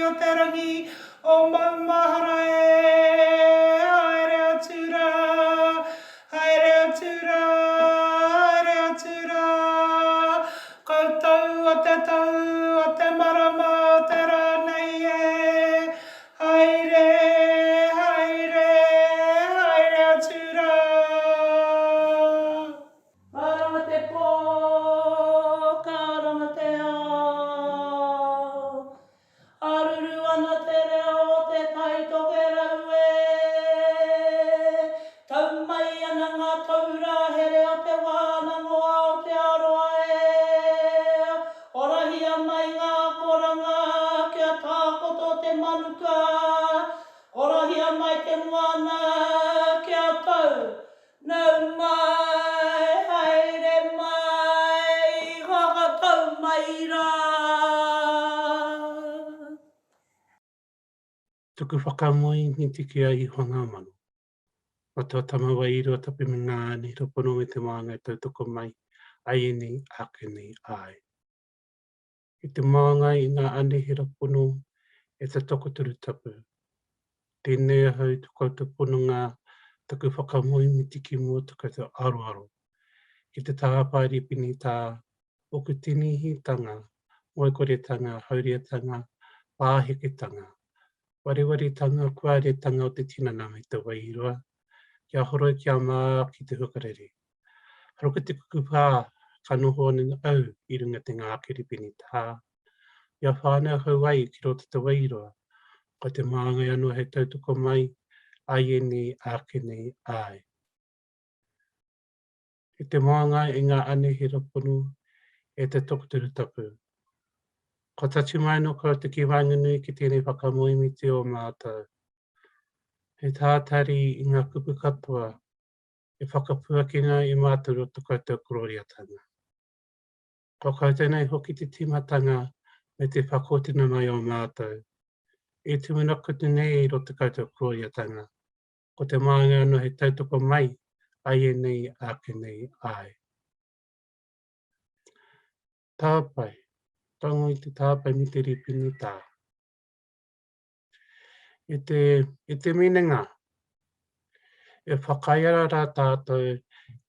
o te rangi o maumahara e Haere atu rā, haere atu rā, haere atu rā Koutou o te tau, o te marama, o te rā nei e Haere, haere, haere atu rā. Karanga te pō, karanga te ao. Aruru ana te reo o te Tai Tokerau e. Tau mai ana ngā taura here o te wānanga o Aotearoa e. Horahia mai ngā akoranga kia tākoto te manuka. Horahia mai te moana kia tau. Nau mai, haere mai, whakatau mai rā. Tuku whakamoemiti ki a Ihowa ngā mano. Matua Tama Wairua Tapu me ngā Anihira Pono me te Māngai tautoko mai, aienei, ake nei, āe. I te māngai i ngā anihira pono e te tokotoru tapu. Tēnei ahau to koutou pononga taku whakamoemiti ki mua to koutou aroaro, ki te tāpae rīpene tā oku tinihitanga, ngoikoretanga, hauriatanga, pāheketanga, warewaretanga, kuaretanga o te tinana me te wairua, kia horoi kia mā ki te hukarere. Haruka te kukupa ka noho ana au i runga te ngākeri penitā. Ia whānau hou ai ki roto te wairua, ko te māngai anō hei tautoko mai, āianei, āke nei, āe. I te māngai i ngā anehera pono e te Tokotoru Tapu. Kua tatū mai anō koutou ki waenganui ki tēnei whakamoemiti o mātou. Hei tātari i ngā kupu katoa e whakapuakina i mātou roto koutou korōriatanga. Ko koutou nei hoki te tīmatanga me te whakaotinga mai o mātou. E tūmanako nei i roto koutou korōriatanga. Ko te māngai anō hei tautoko mai, āianei, āke nei, āe. Tāpae, tango i te tāpae me te rīpene tā. E te, e te minenga, e whakaiara rā tātou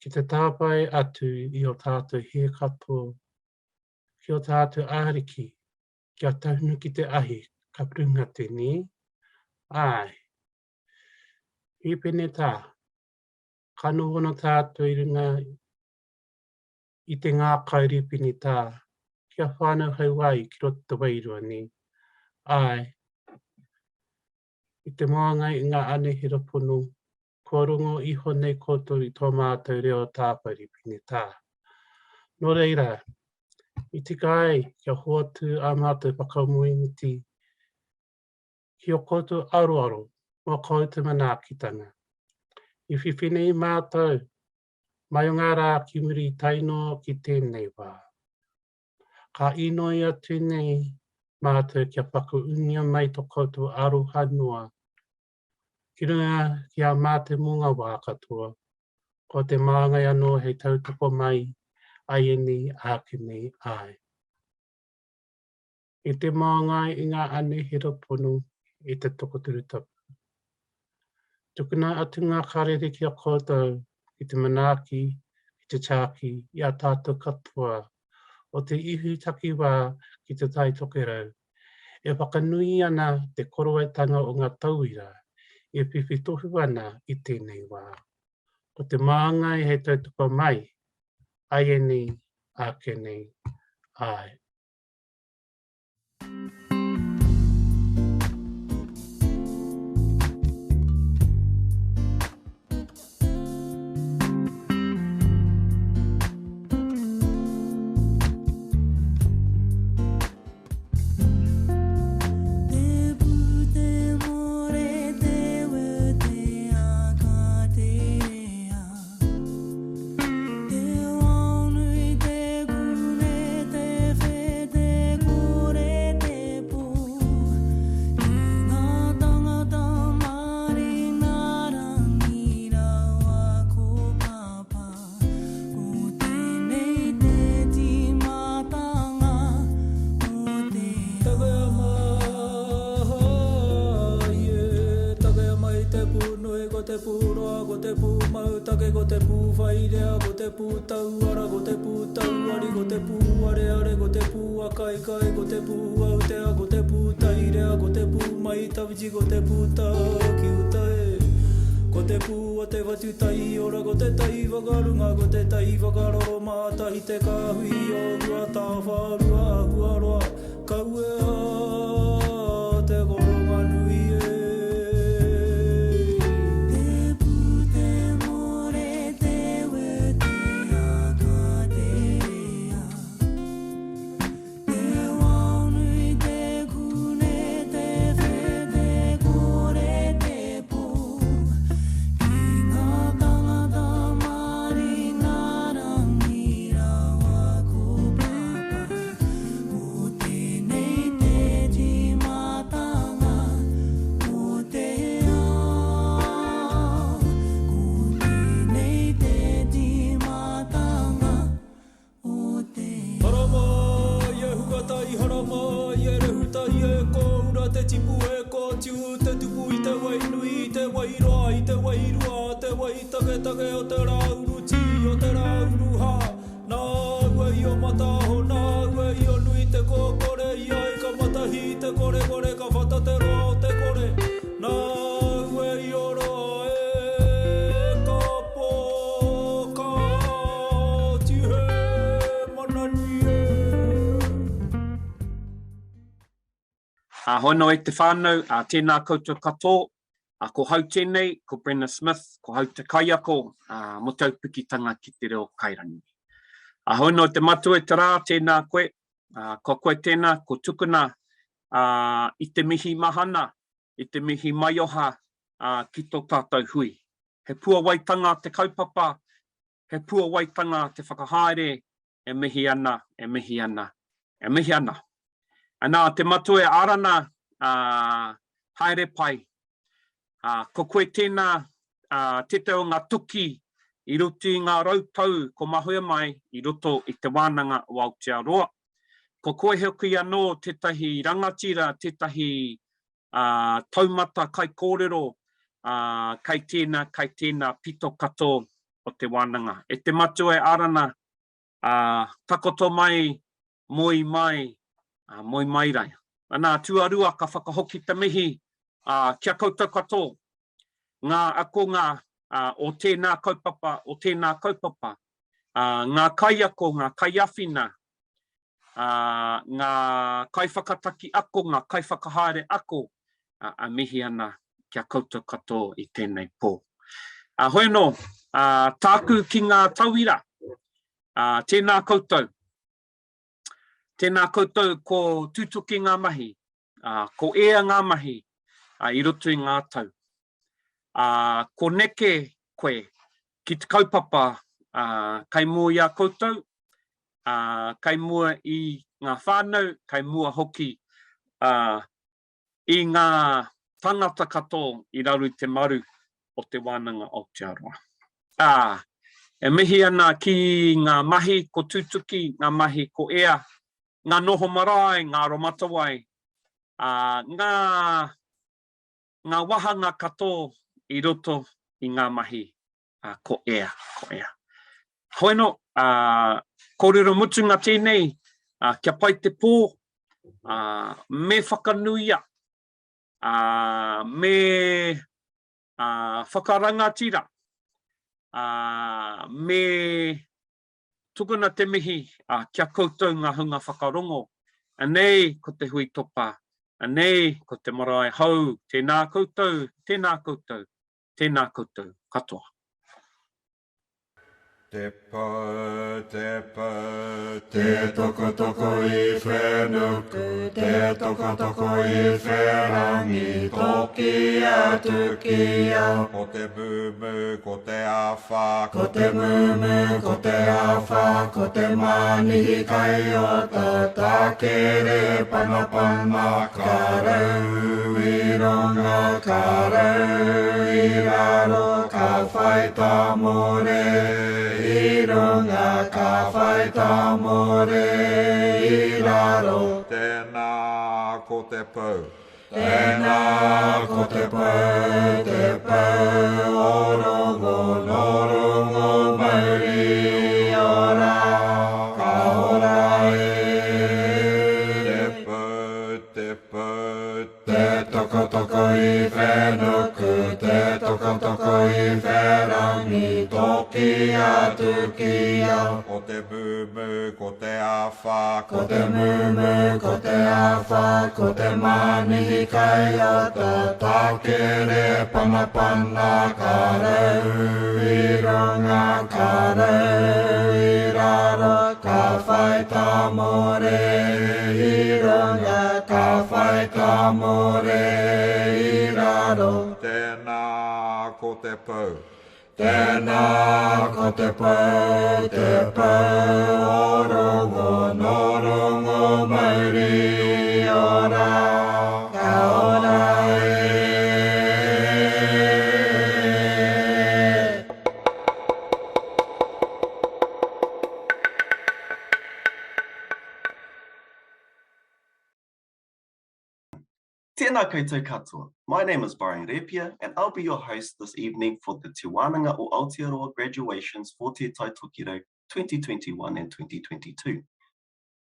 ki te tāpae atu i o tātou hē katoa, ki o tātou Ariki, kia tahunu ki te ahi, ka runga te nē? Āe. Rīpenetā, ka noho ana tātou i runga i te ngākau rīpenetā, kia whānau hau ai ki roto te wairua nē? Āe. I te māngai i ngā anehera pono, kua rongo iho nei koutou i tō mātou reo tāwhai rīpenetā. Nō reira, i tika ai kia hoatu ā mātou whakamoemiti ki ō koutou aroaro mō koutou manaakitanga. I whiwhi nei mātou mai o ngā rā ki muri tae noa ki tēnei wā. Ka inoi atu nei mātou kia whakaūngia mai to koutou aroha noa ki runga ki a mātou mō ngā wā katoa, ko te māngai anō hei tautoko mai āianei, āke nei, āe. I te māngai i ngā anehera pono i te tokotoru tapu. Tukuna atu ngā karere ki a koutou ki te manaaki, ki te tiaki i a tātou katoa o te ihu takiwā ki Te Tai Tokerau, e whakanui ana te korowaitanga o ngā tauira e whiwhi tohu ana i tēnei wā. Ko te māngai hei tautoko mai, āianei, āke nei, āe. take Ko te pūwhairea Ko te pūtauara Ko te pūtauari Ko te pūareare Ko te pūakaikai Ko te pūautea Ko te pūtairea Ko te pūmaitawhiti Ko te pūtakiuta e Ko te pū o te whatu taiora Ko te tai whakarunga Ko te tai whakaroro Mātahi te kāhui o Huatawhārua Ahuaroa Kauea te koronga nui e. Te pū te more te wete a ka te rea. Te wao nui te kune te whe te kore te po. Ki nga tangata marina rangi rawa ko Papa. Ko tēnei te tīmatanga o te ao. Ko tēnei te tīmatanga o te ao. Haramai e Huatai, haramai e Rehutai, e Kōura te tipu, e Kōtiu te tupu i te wai nui, i te wai roa, i te wai rua, te wai taketake o te rā urutī, o te rā uruhā. Nāu e Io mataaho, nāu e Io nui te kōkore i ai ka matahī te korekore ka whata te roa o te kore. Nāu e Io roa e ka pō ka oti he mana nui e. A hono e te whānau, a tēnā koutou katoa, a ko hau tēnei, ko Brenna Smith, ko hau te kaiako a, mo te aupikitanga ki te reo kairangi. A hono te matua i te rā, tēnā koe, a, ko koe tēnā, ko tukuna a, i te mihi mahana, i te mihi maioha a, ki tō tātou hui. He puawaitanga te kaupapa, he puawaitanga te whakahaere, e mihi ana, e mihi ana, e mihi ana. Ana, te matua e Arana, ā, haere pai. Ā, ko koe tēnā, ā, tētahi o ngā toki i roto i ngā rautau ko mahue mai i roto i Te Wānanga o Aotearoa. Ko koe hoki anō tētahi rangatira, tētahi, ā, taumata kaikōrero, ā, kei tēnā, kei tēnā pito katoa o te wānanga. E te matua e Arana, ā, takoto mai, moe mai, ā, moe mai rai. Anā, tuarua ka whakahoki te mihi, ā, ki a koutou katoa, ngā akonga, ā, o tēnā kaupapa, o tēnā kaupapa, ā, ngā kaiako, ngā kaiawhina, ā, ngā kaiwhakataki ako, ngā kaiwhakahaere ako, ā, a mihi ana ki a koutou katoa i tēnei pō. Ā, hoi anō, ā, tāku ki ngā tauira, ā, tēnā koutou, tēnā koutou ko tutuki ngā mahi, ā, ko ea ngā mahi, ā, i roto i ngā tau. Ā, ko neke koe ki te kaupapa, ā, kei mua i a koutou, ā, kei mua i ngā whānau, kei mua hoki, ā, i ngā tangata katoa i raro i te maru o Te Wānanga Aotearoa. Ā, e mihi ana ki ngā mahi ko tutuki, ngā mahi ko ea, ngā noho marae, ngā aromatawai, ā, ngā, ngā wāhanga katoa i roto i ngā mahi ā, ko ea, ko ea. Hoeno, ā, kōrero mutunga tēnei, ā, kia pai te pō, ā, me whakanuia, ā, me, ā, whakarangatira, ā, me tukuna te mihi, ā, ki a koutou ngā hunga whakarongo. Anei ko te hui topa, anei ko te marae hou, tēnā koutou, tēnā koutou, Tēnā koutou katoa. Te pou, te pou, te tokotoko i whenuku, te tokotoko i wherangi, tokia tukia. Ko te mumu, ko te awha, ko te mumu, ko te awha, ko te manihi kai ota, takere panapana, ka rau i runga, ka rau i raro, ka whai tamore i runga, ka whai tamore i raro. Tēnā ko te pou. Tēnā ko te pou, te pou o Rongo nō runga. mauri ora, ka ora e. Te pou, te pou, te tokotoko i whenuku, te tokotoko i wherangi, tokia tukia. Ko te mumu, ko te āwhā, ko te mumu, ko te āwhā, ko te mānihi kai ota, takere panapana, ka rau i runga, ka rau i raro, ka whai tamore i runga, ka whai tamore i raro. Tēnā ko te pou. Tēnā ko te pou, te pou o Rongo, nō Rongo mauri ora, ka ora e. Tēnā koutou katoa. My name is Brian Repia and I'll be your host this evening for the Te Wānanga o Aotearoa graduations for Te Tai Tokerau 2021 and 2022.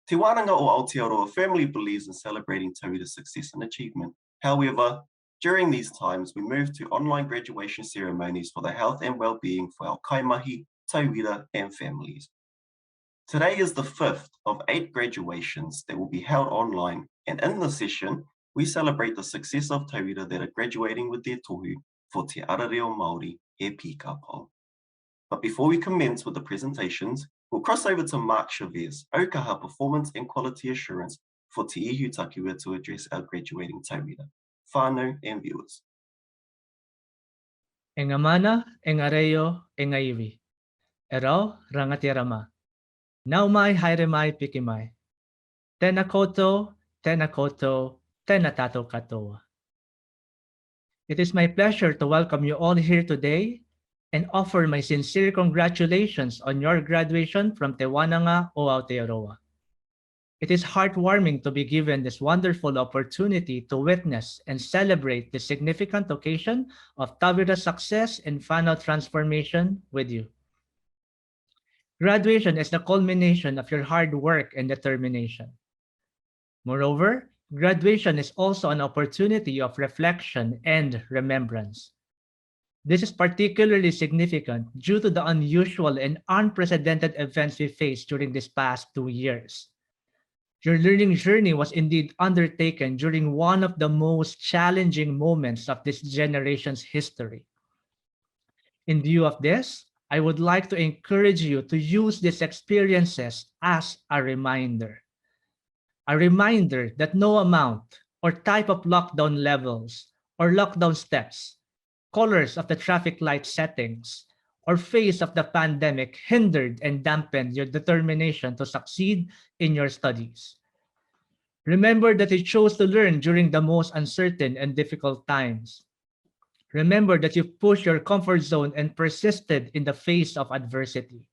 Te Wānanga o Aotearoa firmly believes in celebrating tauira success and achievement. However, during these times, we move to online graduation ceremonies for the health and well-being for our kaimahi, tauira and families. Today is the fifth of eight graduations that will be held online, and in this session, we celebrate the success of tauira that are graduating with their tohu for Te Ara Reo Māori He Pīkapau. But before we commence with the presentations, we'll cross over to Mark Chavez, Aukaha Performance and Quality Assurance for Te Ihu Takiwa to address our graduating tauira, whānau and viewers. E ngā mana, e ngā reo, e ngā iwi. E rau, rangatira mā. Nau mai, haere mai, piki mai. Tēnā koutou, tēnā koutou, tēnā tātou katoa. It is my pleasure to welcome you all here today and offer my sincere congratulations on your graduation from Te Wānanga o Aotearoa. It is heartwarming to be given this wonderful opportunity to witness and celebrate the significant occasion of Tawira's success and final transformation with you. Graduation is the culmination of your hard work and determination. Moreover, graduation is also an opportunity of reflection and remembrance. This is particularly significant due to the unusual and unprecedented events we faced during these past 2 years. Your learning journey was indeed undertaken during one of the most challenging moments of this generation's history. In view of this, I would like to encourage you to use these experiences as a reminder. A reminder that no amount or type of lockdown levels or lockdown steps, colors of the traffic light settings, or phase of the pandemic hindered and dampened your determination to succeed in your studies. Remember that you chose to learn during the most uncertain and difficult times. Remember that you pushed your comfort zone and persisted in the face of adversity.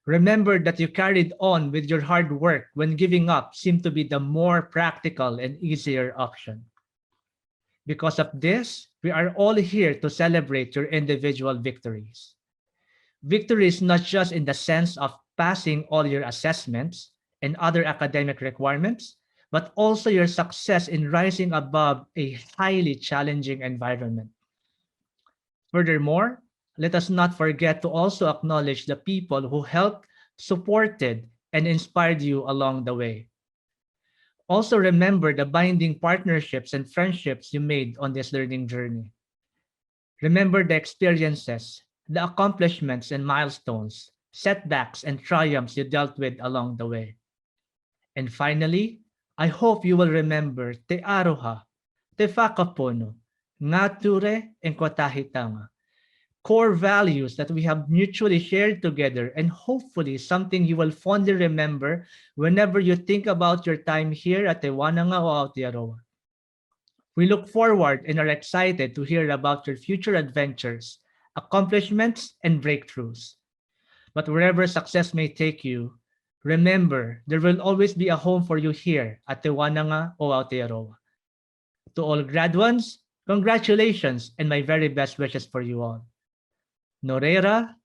Remember that you carried on with your hard work when giving up seemed to be the more practical and easier option. Because of this, we are all here to celebrate your individual victories. Victory is not just in the sense of passing all your assessments and other academic requirements, but also your success in rising above a highly challenging environment. Furthermore, let us not forget to also acknowledge the people who helped, supported, and inspired you along the way. Also remember the binding partnerships and friendships you made on this learning journey. Remember the experiences, the accomplishments and milestones, setbacks and triumphs you dealt with along the way. And finally, I hope you will remember te aroha, te whakapono, ngā ture and kotahitanga, core values that we have mutually shared together and hopefully something you will fondly remember whenever you think about your time here at Te Wānanga o Aotearoa. We look forward and are excited to hear about your future adventures, accomplishments, and breakthroughs. But wherever success may take you, remember there will always be a home for you here at Te Wānanga o Aotearoa. To all graduates, congratulations and my very best wishes for you all. Nō reira,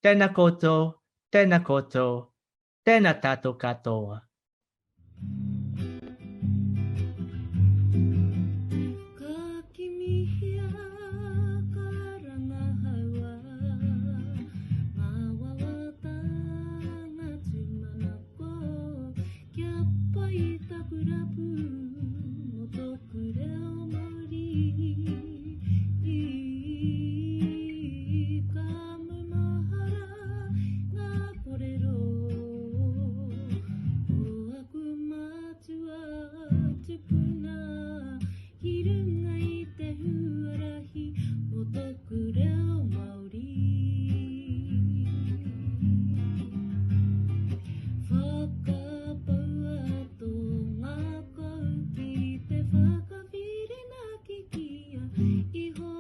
Tēnā koutou, tēnā koutou, tēnā tātou katoa. Ka kimihia, ka rangahaua ngā wawata, ngā tūmanako, kia pai taku rapu mō tōku reo Māori. Ka maumahara ngā kōrero o aku mātua tupuna ki runga i te huarahi o tōku reo Māori. Whakapaua tō ngākau ki te whakawhirinaki ki a Ihoa,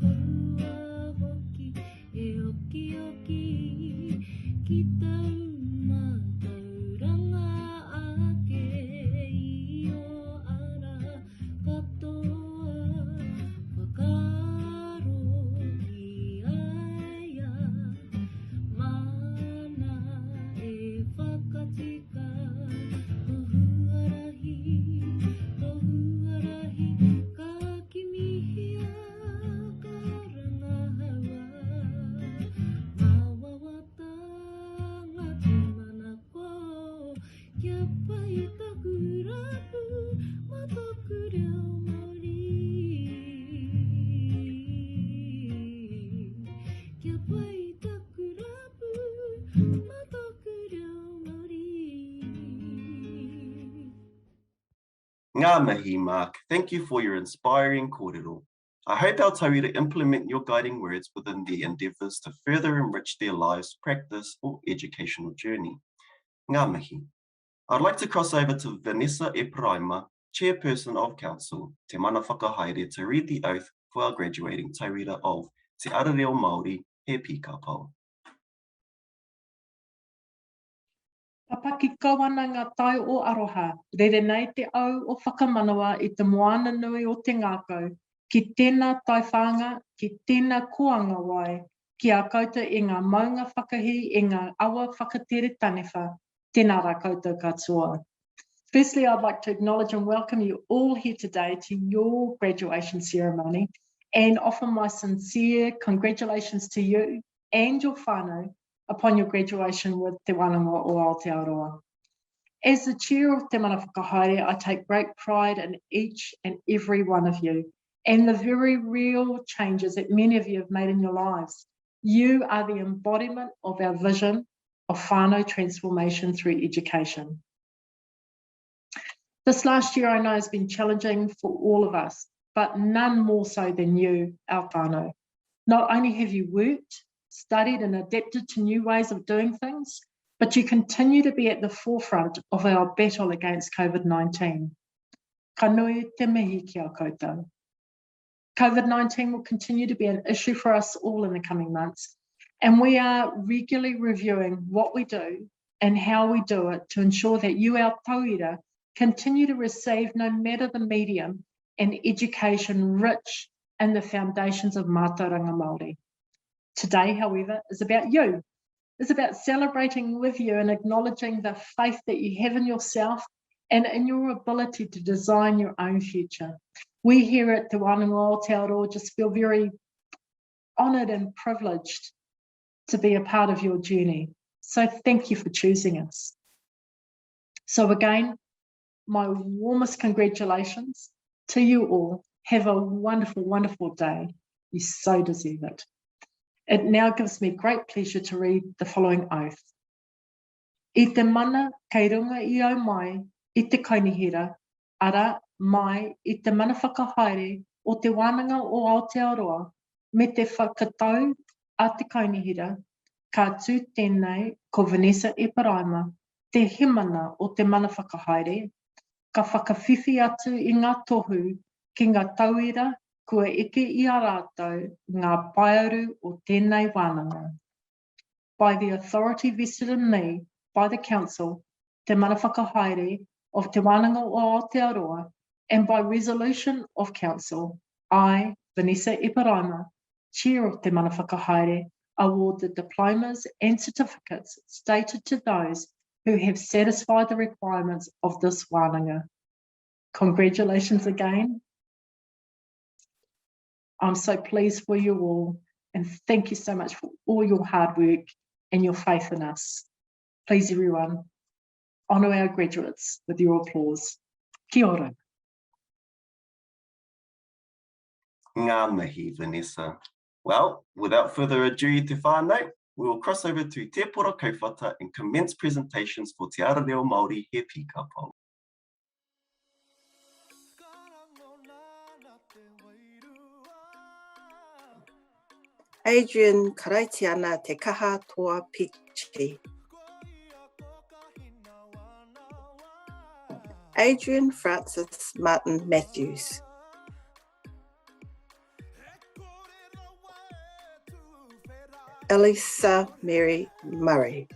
kua hoki e okioki ki tau mātauranga ake i ō ara katoa whakaaro ki a ia māna e whakatika tō huarahi, tō huarahi ka kimihia ka rangahaua ngā wawata, ngā tūmanako kia pai taku rapu mā tōku reo Māori. Kia pai taku rapu mā tōku reo Māori. Ngā mihi, Mark. Thank you for your inspiring kōrero. I hope our tauira implement your guiding words within their endeavours to further enrich their lives, practice or educational journey. Ngā mihi. I'd like to cross over to Vanessa Eparaima, Chairperson of Council, Te Mana Whakahaere to read the oath for our graduating tauira of Te Ara Reo Māori, He Pīkapau. Papaki kau ana ngā tai o aroha, rere nei te au o whakamanawa i te moana nui o te ngākau, ki tēnā taiwhānga, ki tēnā kōanga wai, ki a koutou e ngā maunga whakahī, e ngā awa whakatere taniwha, tēnā rā koutou katoa. Firstly, I'd like to acknowledge and welcome you all here today to your graduation ceremony and offer my sincere congratulations to you and your whānau upon your graduation with Te Wānanga o Aotearoa. As the chair of Te Mana Whakahaere, I take great pride in each and every one of you and the very real changes that many of you have made in your lives. You are the embodiment of our vision of whānau transformation through education. This last year I know has been challenging for all of us, but none more so than you, our whānau. Not only have you worked, studied and adapted to new ways of doing things, but you continue to be at the forefront of our battle against COVID-19. Ka nui te mihi ki a koutou. COVID-19 will continue to be an issue for us all in the coming months, and we are regularly reviewing what we do and how we do it to ensure that you, our tauira, continue to receive, no matter the medium, an education rich in the foundations of mātauranga Māori. Today, however, is about you. It's about celebrating with you and acknowledging the faith that you have in yourself and in your ability to design your own future. We here at Te Wānanga o Aotearoa just feel very honoured and privileged to be a part of your journey. So thank you for choosing us. So again, my warmest congratulations to you all. Have a wonderful, wonderful day. You so deserve it. It now gives me great pleasure to read the following oath. I te mana kei runga i au mai i te kaunihera, ara, mai i te mana whakahaere o Te Wānanga o Aotearoa me te whakatau a te kaunihera, ka tū tēnei ko Vanessa Eparaima, te hemana o te mana whakahaere, ka whakawhiwhi atu i ngā tohu ki ngā tauira kua eke i a rātou ngā paearu o tēnei wānanga. By the authority vested in me by the Council, Te Mana Whakahaere of Te Wānanga o Aotearoa, and by resolution of Council, I, Vanessa Eparaima, Chair of Te Mana Whakahaere, award the diplomas and certificates stated to those who have satisfied the requirements of this wānanga. Congratulations again. I'm so pleased for you all and thank you so much for all your hard work and your faith in us. Please everyone, honour our graduates with your applause. Kia ora. Ngā mihi, Vanessa. Well, without further ado, te whānau, we will cross over to Te Pora Kauwhata and commence presentations for Te Ara Reo Māori He Pīkapou. Adrian Karaitiana Te Kaha Toa Peachy. Adrian Francis Martin Matthews. Elisa Mary Murray.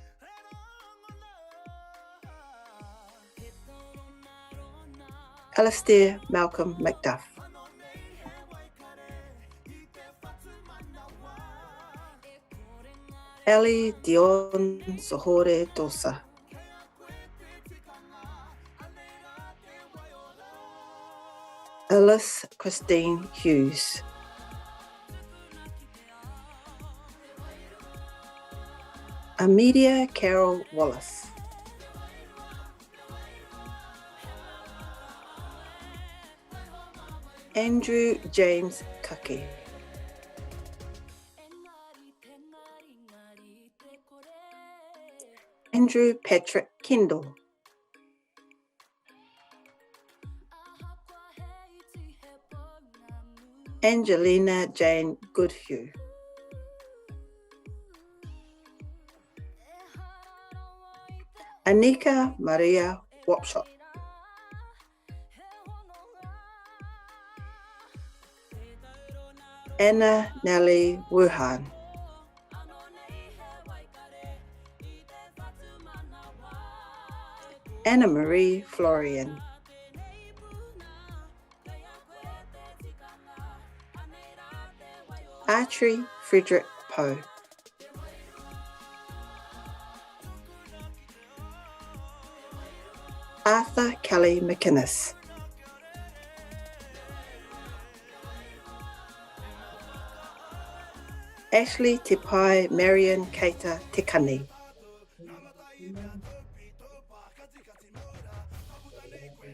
Alastair Malcolm Macduff. Ellie Dion Sohore Dosa. Ellis Christine Hughes. Amelia Carol Wallace. Andrew James Kake. Andrew Patrick Kendall. Angelina Jane Goodhue. Anika Maria Wapshot. Anna Nelly Wuhan. Anna Marie Florian. Archery Frederick Poe. Arthur Kelly McInnes. Ashley Te Pai Marion Keita Te Kani.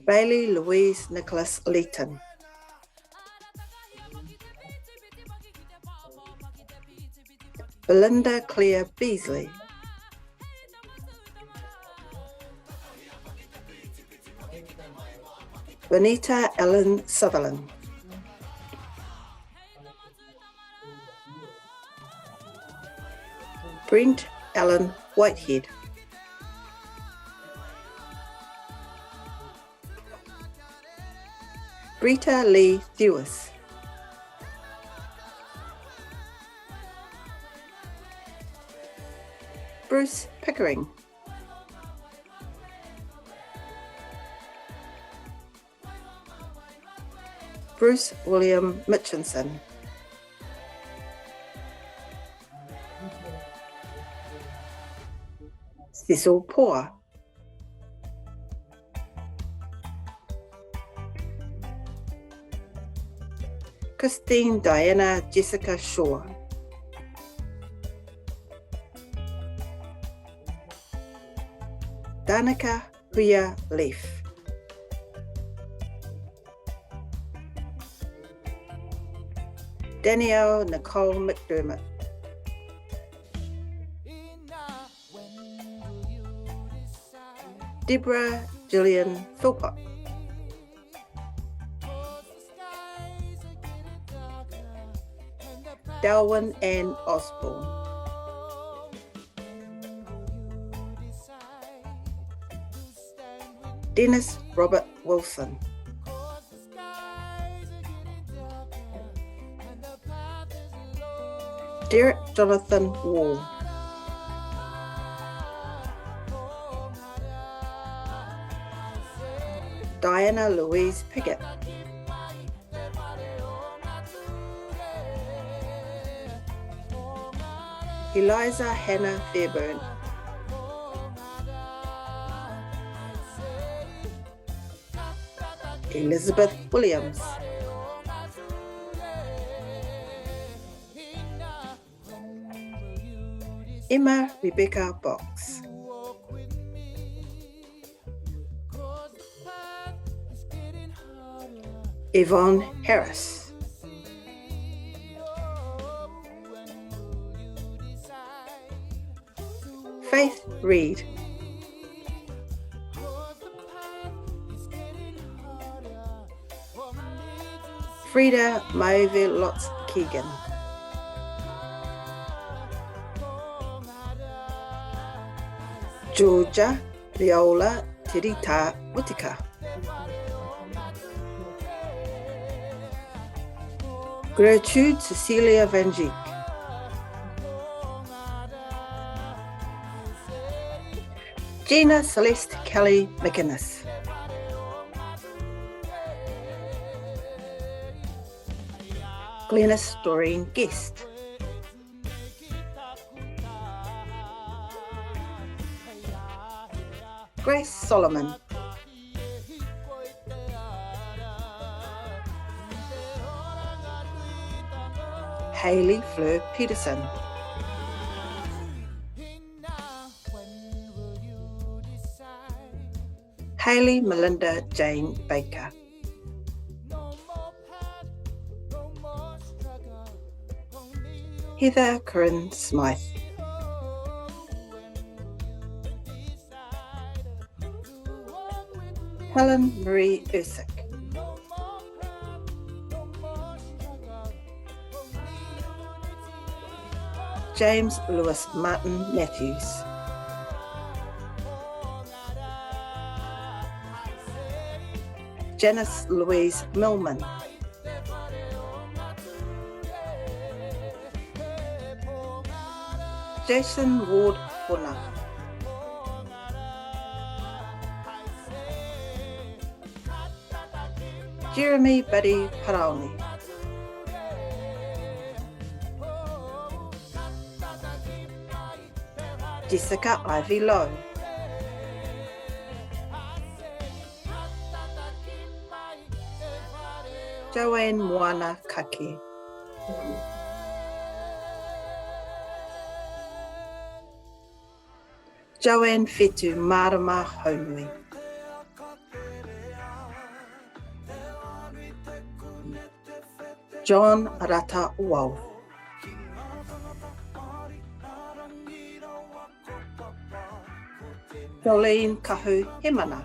Bailey Louise Nicholas Leeton. Belinda Claire Beasley. Benita Ellen Sutherland. Brent Allen Whitehead. Rita Lee Thewis. Bruce Pickering. Bruce William Mitchinson. Cecil Poor. Christine Diana Jessica Shaw. Danica Huia Leaf. Danielle Nicole McDermott. Deborah Gillian Philpott. Delwyn Ann Osborne. Dennis Robert Wilson. Derek Jonathan Wall. Diana Louise Piggott. Eliza Hannah Fairburn. Elizabeth Williams. Emma Rebecca Box. Yvonne Harris. Faith Reid. Frida Maeve Lotz Keegan. Georgia Leola Terita Whitaker. Gertrude Cecilia Van Dijk. Gina Celeste Kelly McInnes. Glenys Doreen Guest. Grace Solomon. Hayley Fleur Peterson. Hayley Melinda Jane Baker. Heather Corinne Smythe. Helen Marie Ursic. James Lewis Martin Matthews. Janice Louise Millman. Jason Ward Hona. Jeremy Buddy Paraone. Jessica Ivy Lowe. Joanne Moana Kake. Joanne Whetu Marama Haunui. John Rata Wau. Jolene Kahu Hemana.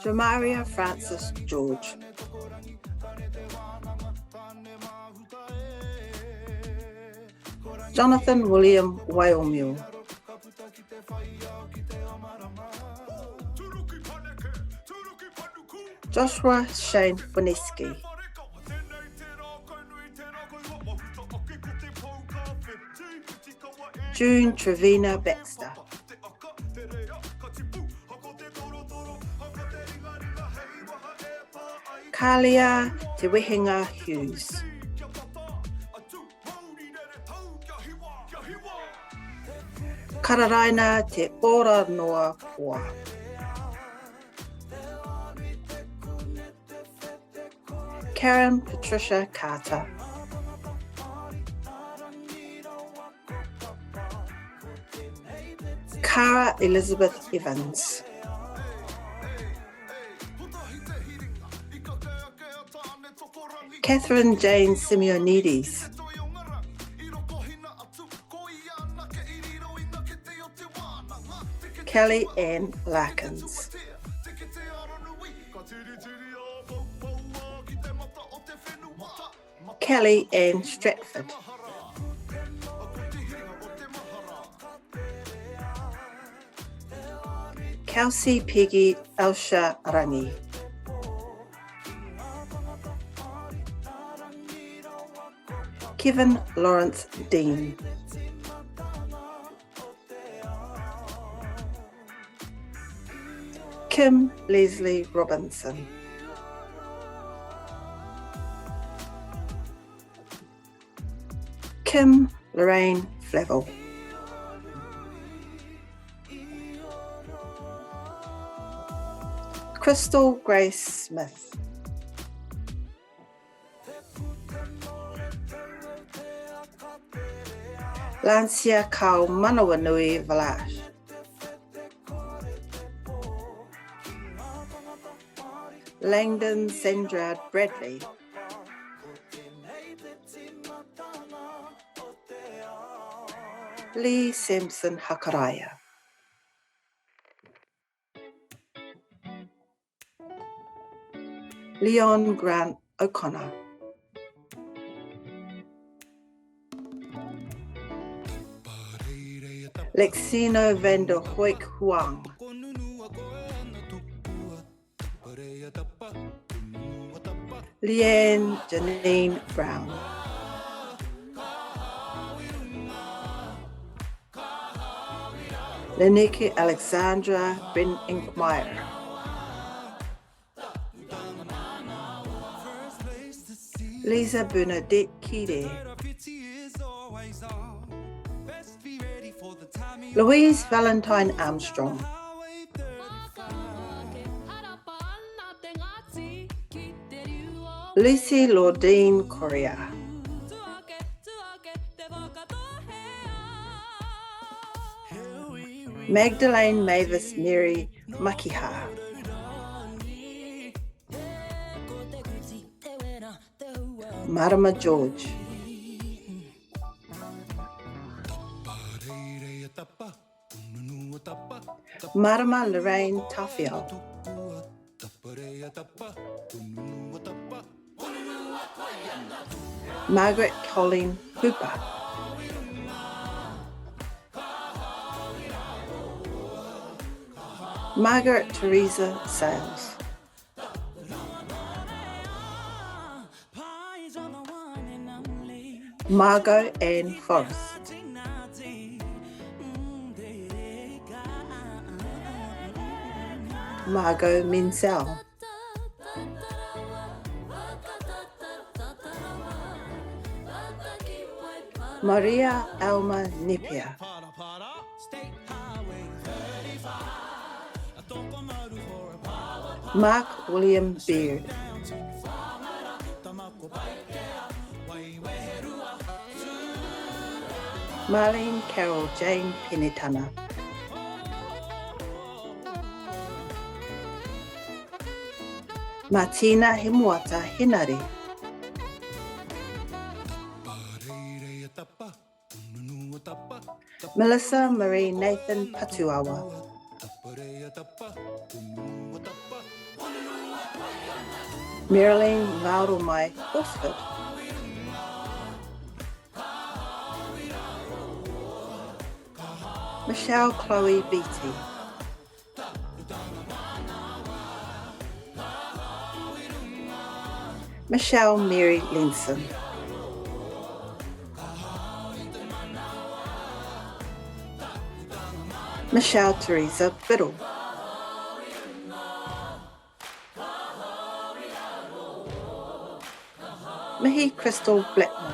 Jamaria Francis George. Jonathan William Waiomio. Joshua Shane Wineski. June Trevina Baxter. Kalia Te Wehenga Hughes. Kararaina Te Ora Noa Poa. Karen Patricia Carter. Cara Elizabeth Evans. Catherine Jane Simeonides. Kelly Ann Larkins. Kelly Ann Stratford. Kelsey Peggy Elsha Rangi. Kevin Lawrence Dean. Kim Leslie Robinson. Kim Lorraine Flavel. Crystal Grace Smith. Lancia Kao Manawanui Valash. Langdon Sendrad Bradley. Lee Sampson Hakaraya. Leon Grant O'Connor. Lexino van der Hoek Huang. Leanne Janine Brown. Leneke Alexandra Ben Inkmeyer. Lisa Bernadette Kire. Louise Valentine Armstrong. Lucy Lordine Correa. Magdalene Mavis Mary Makiha. Marama George. Marama Lorraine Tawhiao. Margaret Colleen Hooper. Margaret Teresa Sales. Margot Ann Forrest. Margot Menzel. Maria Alma Nepia. Mark William Beard. Marlene Carol Jane Penetana. Martina Hemuata Henare. Melissa Marie Nathan Patuawa. Marilyn Ngauromai Horsford. Michelle Chloe Beattie. Michelle Mary Lenson. Michelle Teresa Biddle. Mihi Crystal Blackman.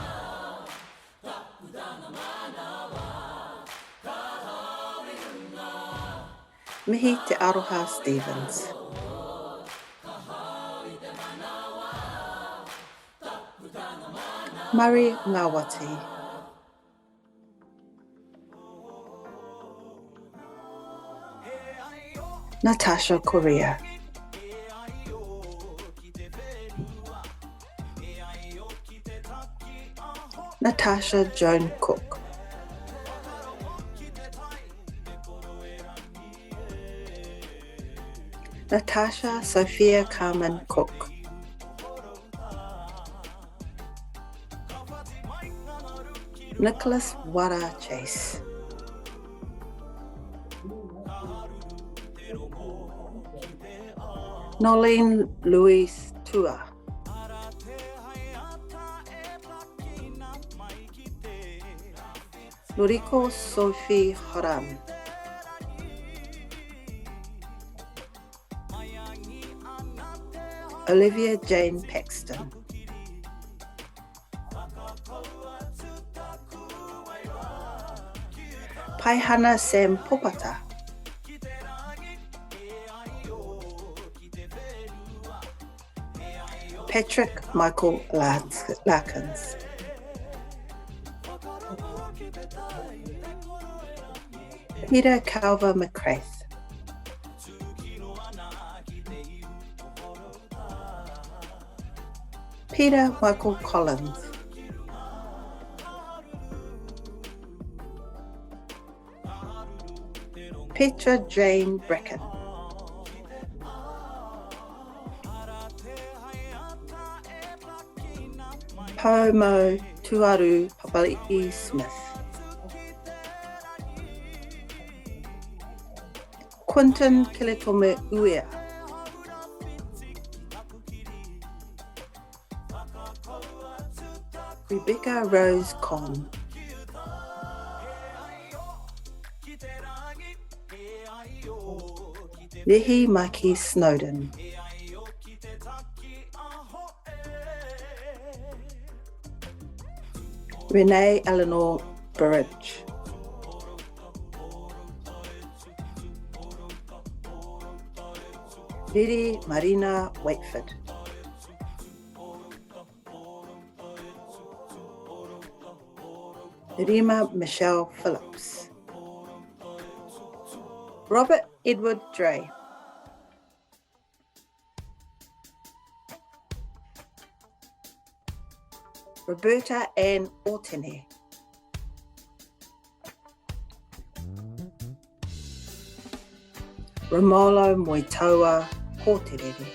Mihi Te Aroha Stevens. Murray Ngawati. Natasha Correa. Natasha Joan Cook. Natasha Sophia Carmen Cook. Nicholas Wara Chase. Nolene Louise Tua. Noriko Sophie Horan. Olivia Jane Paxton. Paihana Sam Popata. Patrick Michael Larkins. Peter Calver McCrath. Peter Michael Collins. Petra Jane Bracken. Pomo Tuaru Papali'i Smith. Quinton Keletome Uea. Rebecca Rose Conn. Nehi Maki Snowden. Renee Eleanor Burridge. Riri Marina Waitford. Rima Michelle Phillips. Robert Edward Dre. Roberta Ann Ortene. Romolo Moitaua Hōterere.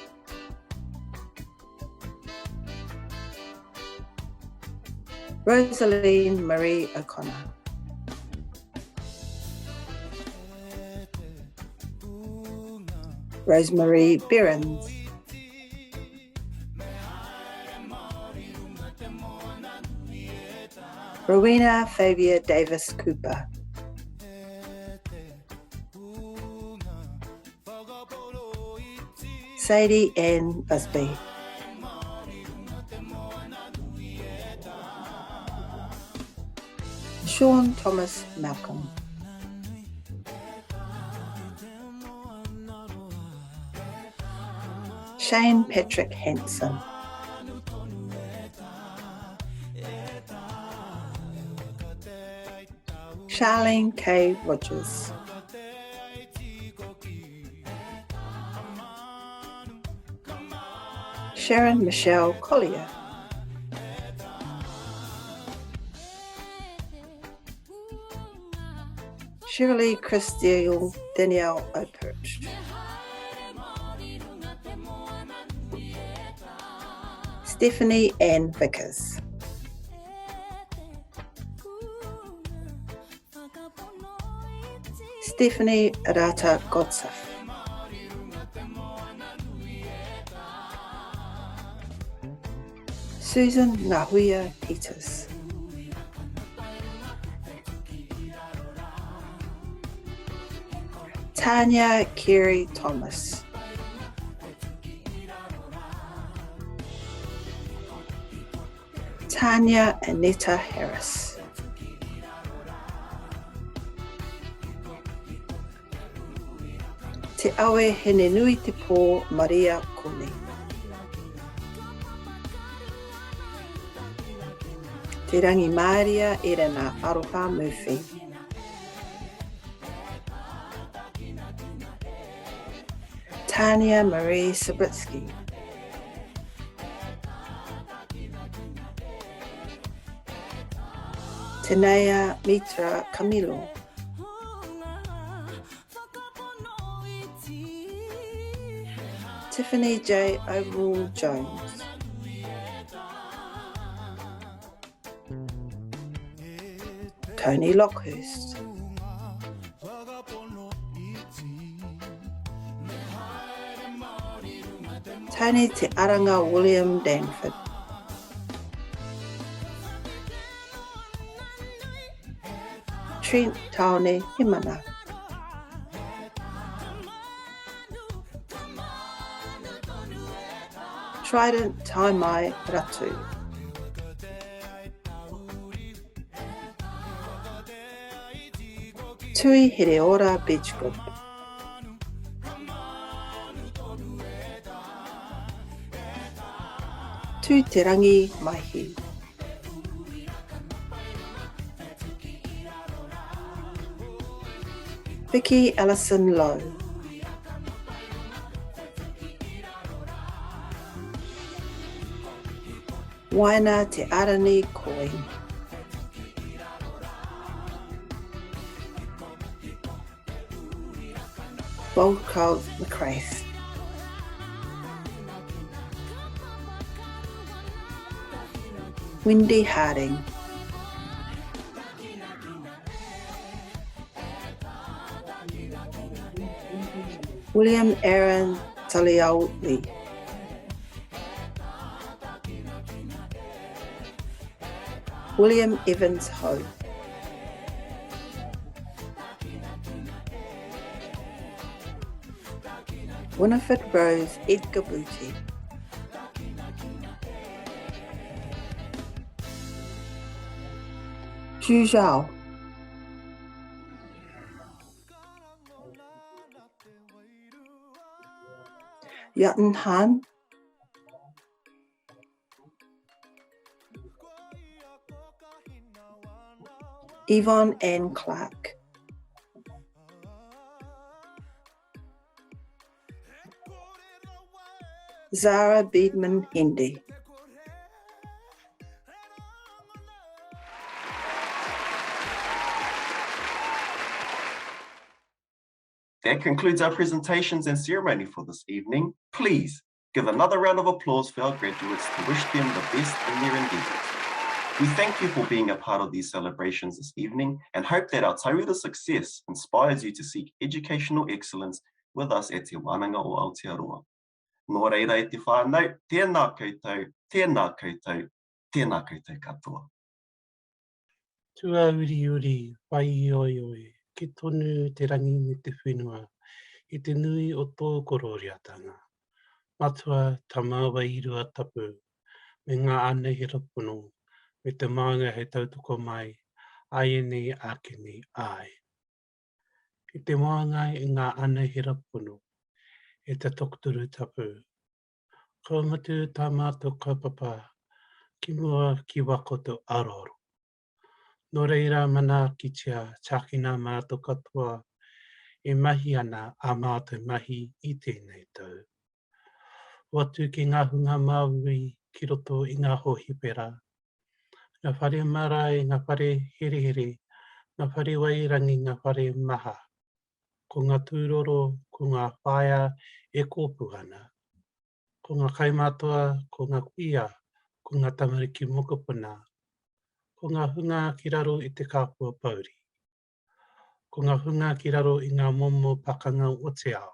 Rosaline Marie O'Connor. Rosemary Behrens. Rowena Fabia Davis Cooper. Sadie Ann Busby. Sean Thomas Malcolm. Shane Patrick Hanson. Charlene K. Rogers. Sharon Michelle Collier. Shirley Christine Danielle Opert. Stephanie Ann Vickers. Stephanie Rata Godsaf. Susan Ngahuia Peters. Tanya Kerry Thomas. Tanya Aneta Harris. Te Awe Henenui Te Pō Maria Kone. Te Rangimāria Erena Aroha Murphy. Tania Marie Sabritsky. Tenea Mitra Camilo. Tiffany J. Overall Jones. Tony Lockhurst. Tony Te Aranga William Danford. Trent Taone Himana. Trident Taimai Ratu. Tui Hereora Bedggood. Tūterangi Maihi. Vicky Ellison Lowe. Waina Te Arani Coyne. Volkov McCraith. Wendy Harding. William Aaron Taliauli. William Evans Ho. Winifred Rose Edgar Booty. Zhu Zhao. Yatun Han. Yvonne Ann Clark. Zara Beadman Hendy. That concludes our presentations and ceremony for this evening. Please give another round of applause for our graduates to wish them the best in their endeavours. We thank you for being a part of these celebrations this evening and hope that our Tauira success inspires you to seek educational excellence with us at Te Wānanga o Aotearoa. Nō reira e te whānau, tēnā koutou, tēnā koutou, tēnā koutou katoa. Tuauriuri, whaiioioi, ki tonu te rangi me te whenua, i te nui o tō korōriatanga. Matua, Tama Wairua Tapu, me ngā anahera pono, me te māngai hei tautoko mai, āianei, ākene, āe. I te māngai i ngā anahera pono, e te Tokotoru Tapu. Kua mutu tā mātou kaupapa ki mua ki wā koutou aroaro. Nō reira manaakitia, tiakina mātou katoa e mahi ana ā mātou mahi i tēnei tau. Hoatu ki ngā hunga māuiui ki roto i ngā hōhipera, ngā whare marae, ngā whare herehere, ngā whare wairangi, ngā whare maha. Ko ngā tūroro, ko ngā whaea e kōpū ana. Ko ngā kaimātua, ko ngā kuia, ko ngā tamariki mokopuna. Ko ngā hunga ki raro i te kāpua pouri. Ko ngā hunga ki raro i ngā momo pakanga o te ao.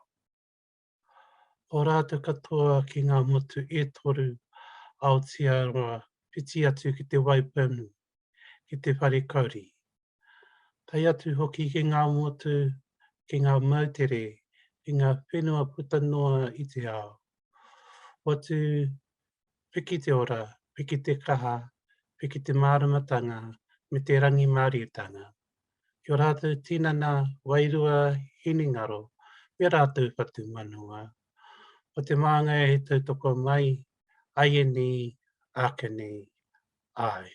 Ko rātou katoa ki ngā motu e toru Aotearoa whiti atu ki te Waipounamu, ki te Whare Kauri. Tae atu hoki ki ngā motu, ki ngā moutere, ki ngā whenua puta noa i te ao. Hoatu, piki te ora, piki te kaha, piki te māramatanga me te rangimārietanga. Ki ō rātou tinana, wairua, hinengaro, me rātou whatumanawa. Ko te māngai hei tautoko mai, āianei, ākenei, āe.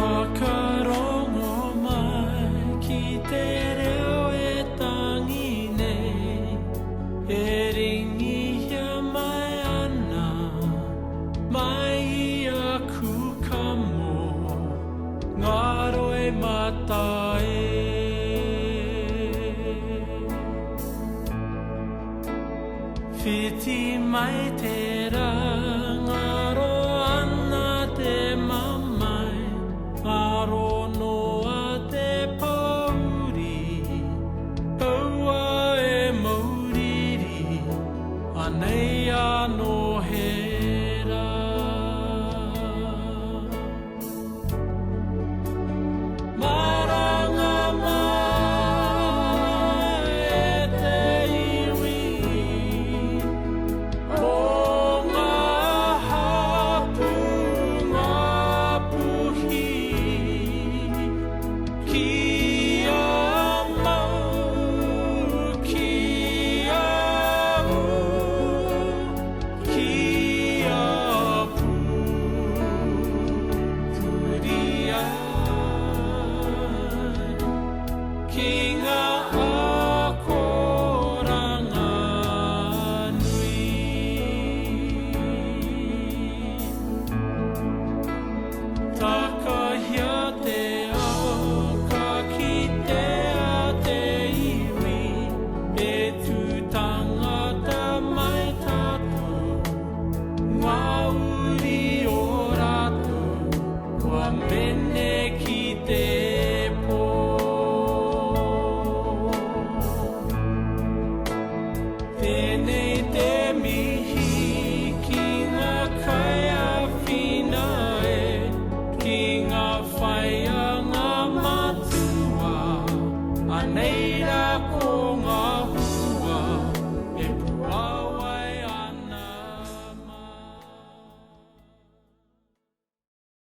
Whakarongo mai ki te reo e tangi nei, e ringihia mai ana, mai i aku kamo. Ngā roe mata e. Whiti mai te rā, ngaro ana te mamae, ngaro noa te pōuri, kaua e mauriri, anei anō he rā. Maranga mai. Anei rā ko.